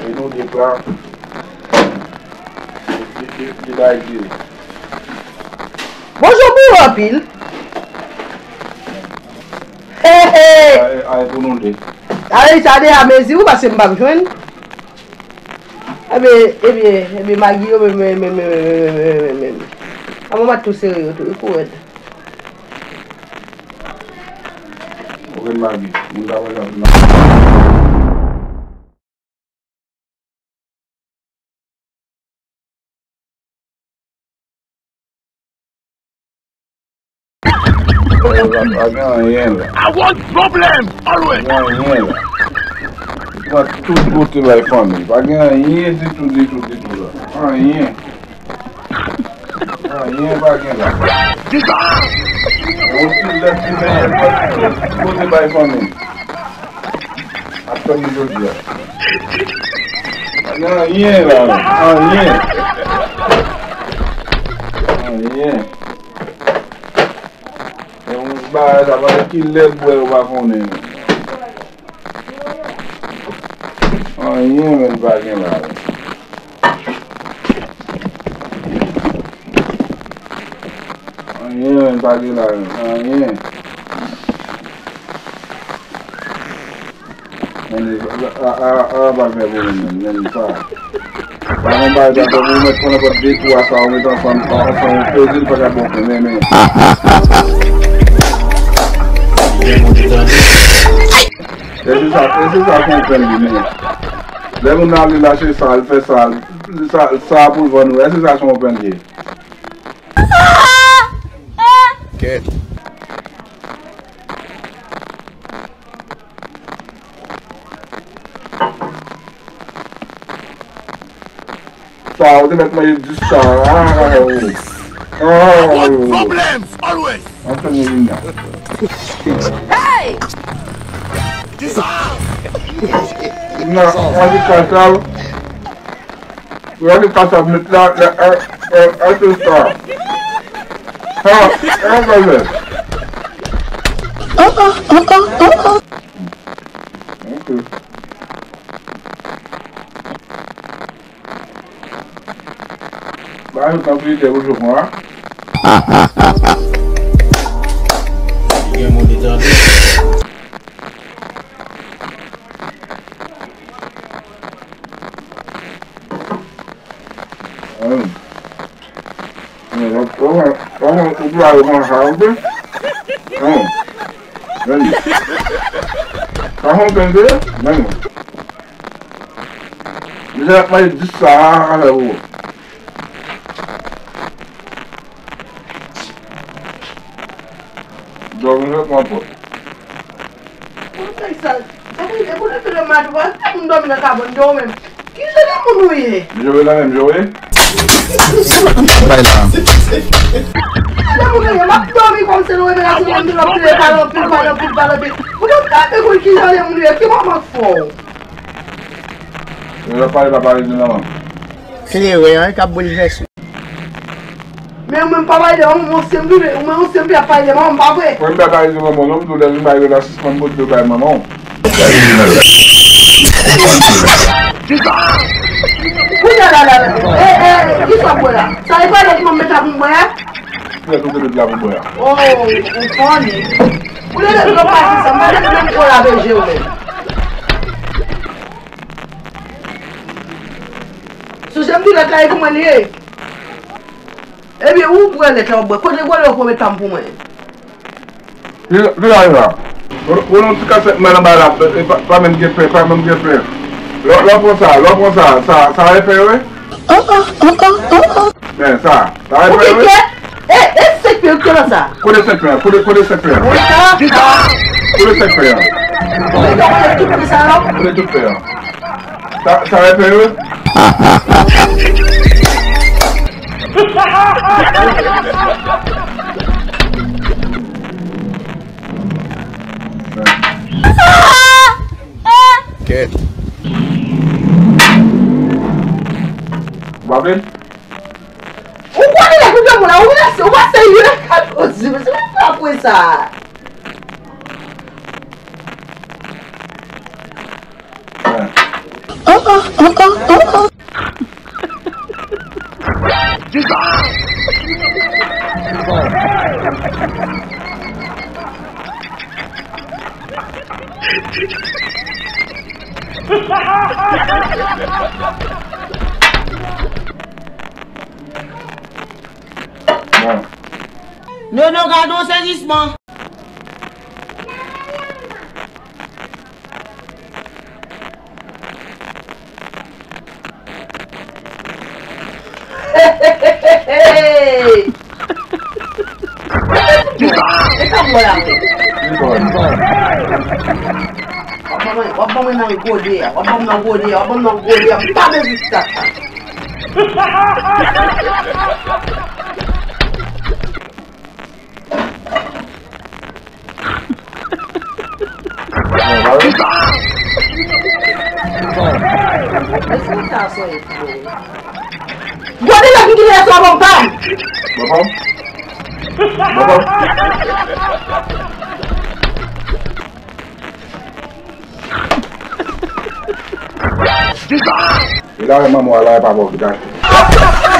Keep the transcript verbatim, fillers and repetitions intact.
E nou de pla. E, e, e bay de. Bonjou, boure anpil. Hey, hey. Ay, ay, pou nou de. Ay, sa deja mezi ou, paske m p ap jwenn. Ebyen, ebyen, ebyen, Magi yo menm, menm, menm, menm, menm, menm, menm, menm. An, manman tou sere yo tou, yo kou rèd. Okenn Magi, moun ta wè sa. Pa gen anyen la. I want problem always. Pa gen anyen la. Li pran tout kote bay fanmi. Pa gen anyen ditou, ditou, ditou la. Anyen. Anyen pa gen la. Yon ti lèt ti menm, tout kote bay fanmi. Ap tann li jodi a. Pa gen anyen la, anyen. Anyen. Yon bagay sa, pa gen ki lè bwè ou pa konnen. Anyen menm pa gen la. Anyen menm pa gen la, anyen. Men, a, a, a, a, pa fè pou mwen menm, menm sa. Pa gen bagay sa, fò ou mèt pran nenpòt de twa sa, ou mèt ansanm, ansanm, ou peze, li pa ka bon pou men, men. E se sa, e se sa konprann li, men. Lè moun nan ale l achte sa, l fè sa, sa, sa pou l vann ou, e se sa konprann li. Kèt. Sa, ou te mèt manje dis sa. Ah, oh. Ah, oh. Problems always. Antonio Lina. Hey! Dis sa. Nan, anvi kasa. Gade kasa met la, la, a, a, a, se sa. Ha, ha, gade. Ok. Ba yo tanpri de pou jwenn a. Gen moun ki tande. Hum. Hum, vamos, vamos, vamos, vamos, vamos. Hum. Hum. Vamos, vamos, vamos. Misye ap manje dis sa a, a, a, o. Dòmi nan pòt. Moun fèk sal. Sa vle di, pou leve nan maten, pa gen moun dòmi nan kabann, gen ou menm. Ki jan de moun ou ye? Joe la menm, Joe? Bay la. Ki jan de moun ou ye? M ap dòmi kòmsi nou revelasyon, m ap pale anpil, pale anpil, pale anpil. Pou nou ta dekouvri ki jan de moun ou ye, ki manman k fè w? Yo pale pa pale de manman. Kleren an k ap boulvèse. Men ou menm pa pale de manman, ou se m ki, ou menm ou se m ki ap pale de manman, pa vre? Mwen m pa pale de manman non, m tou lè vin bay relasyon, sispann pote bay manman w. Kounye a la, la, la. E, e, e, kisa w bwè la? Sa e pa lòt manman mete pou m bwè a? Kiyès ou te mete la pou bwè a? Oh, ou funny. Ou lè lè lòt pati sa, m pa te menm pran la veje ou menm. Sonje m di lèt la e pou mwen li ye. Ebyen, ou pran lèt la, ou bwè. Kote gwo lè ou pran met pa m pou mwen? Ki, ki la, la? Ou, ou nan ti kasèt mwen anba la, e pa, pa menm gen pen, pa menm gen pen. Lè, lè w pran sa, lè w pran sa, sa, sa e pen, wi? Men sa, sa e pen, wi? E, e sèt pen ki nan sa? Kote sèt pen an? Kote, kote sèt pen an? Kote sèt pen an? Kote tout pen sa yo? Kote tout pen an? Sa, sa e pen yo? Kèt. W ap vin? Ou konnen lè pou fè moun la, ou vin ase, ou pa serye, kat ozi, men se pa apre sa. Bon. Nono, gade yon sezisman. Hey! E sa m wè la. W ap ban mwen, w ap ban mwen nan gode a, w ap ban m nan gode a, w ap ban m nan gode a, m pa bezwen ti sa. Gode lòt m kite lè swa bon pa m. Bon pa m? Bon pa m? E la, manman w la, e pa bon, gade.